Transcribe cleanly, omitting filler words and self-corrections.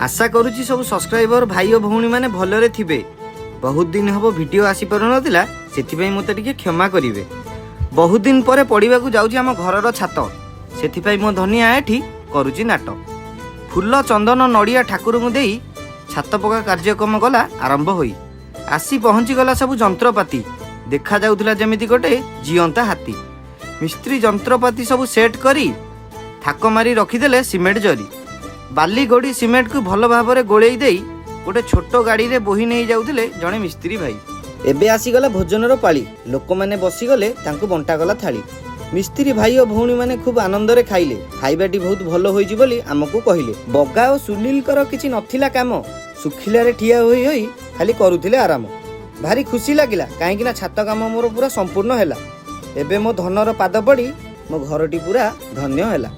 ଆଶା କରୁଛି ସବୁ ସବସ୍କ୍ରାଇବର ଭାଇ ଓ ଭଉଣୀମାନେ ଭଲରେ ଥିବେ। ବହୁତ ଦିନ ହେବ ଭିଡ଼ିଓ ଆସିପାରୁନଥିଲା, ସେଥିପାଇଁ ମୋତେ ଟିକେ କ୍ଷମା କରିବେ। ବହୁତ ଦିନ ପରେ ପଡ଼ିବାକୁ ଯାଉଛି ଆମ ଘରର ଛାତ, ସେଥିପାଇଁ ମୋ ଧନିଆ ଏଠି କରୁଛି ନାଟ। ଫୁଲ, ଚନ୍ଦନ, ନଡ଼ିଆ ଠାକୁରଙ୍କୁ ଦେଇ ଛାତ ପକା କାର୍ଯ୍ୟକ୍ରମ ଗଲା ଆରମ୍ଭ ହୋଇ। ଆସି ପହଞ୍ଚିଗଲା ସବୁ ଯନ୍ତ୍ରପାତି, ଦେଖାଯାଉଥିଲା ଯେମିତି ଗୋଟେ ଜିଅନ୍ତା ହାତୀ। ମିସ୍ତ୍ରୀ ଯନ୍ତ୍ରପାତି ସବୁ ସେଟ୍ କରି ଥାକ ମାରି ରଖିଦେଲେ ସିମେଣ୍ଟ ଜରି। ବାଲି, ଗୋଡ଼ି, ସିମେଣ୍ଟକୁ ଭଲ ଭାବରେ ଗୋଳେଇ ଦେଇ ଗୋଟେ ଛୋଟ ଗାଡ଼ିରେ ବୋହି ନେଇ ଯାଉଥିଲେ ଜଣେ ମିସ୍ତ୍ରୀ ଭାଇ। ଏବେ ଆସିଗଲା ଭୋଜନର ପାଳି। ଲୋକମାନେ ବସିଗଲେ, ତାଙ୍କୁ ବଣ୍ଟାଗଲା ଥାଳି। ମିସ୍ତ୍ରୀ ଭାଇ ଓ ଭଉଣୀମାନେ ଖୁବ୍ ଆନନ୍ଦରେ ଖାଇଲେ। ଖାଇବାଟି ବହୁତ ଭଲ ହୋଇଛି ବୋଲି ଆମକୁ କହିଲେ। ବଗା ଓ ସୁନୀଲଙ୍କର କିଛି ନଥିଲା କାମ, ଶୁଖିଲାରେ ଠିଆ ହୋଇ ହୋଇ ଖାଲି କରୁଥିଲେ ଆରାମ। ଭାରି ଖୁସି ଲାଗିଲା, କାହିଁକି ନା ଛାତ କାମ ମୋର ପୁରା ସମ୍ପୂର୍ଣ୍ଣ ହେଲା। ଏବେ ମୋ ଧନର ପାଦ ପଡ଼ି ମୋ ଘରଟି ପୁରା ଧନ୍ୟ ହେଲା।